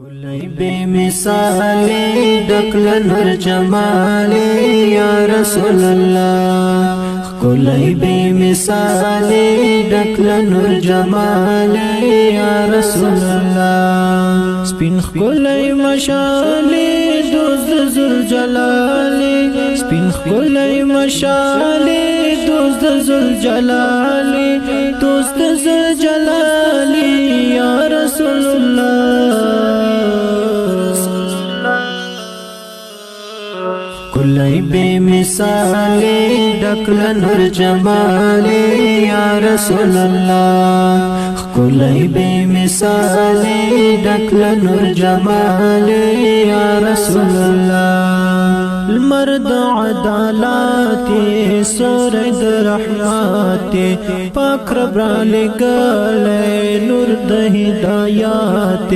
ښکلی بې مثال، ډک له نور جمال، یا رسول الله. ښکلی بې مثال، ډک له نور جمال، یا رسول الله. سپین ښکلی مشال، دوست ذل جلال. سپین ښکلی مشال، دوست ذل جلال، دوست ذل جلال، یا رسول الله. ښکلی بې مثال، ډک له نور جمال، یا رسول الله. ښکلی بې مثال، ډک له نور جمال، یا رسول الله. لمر د عدالت، سر د رحمت، پاک رب را لګل نور د هدایت.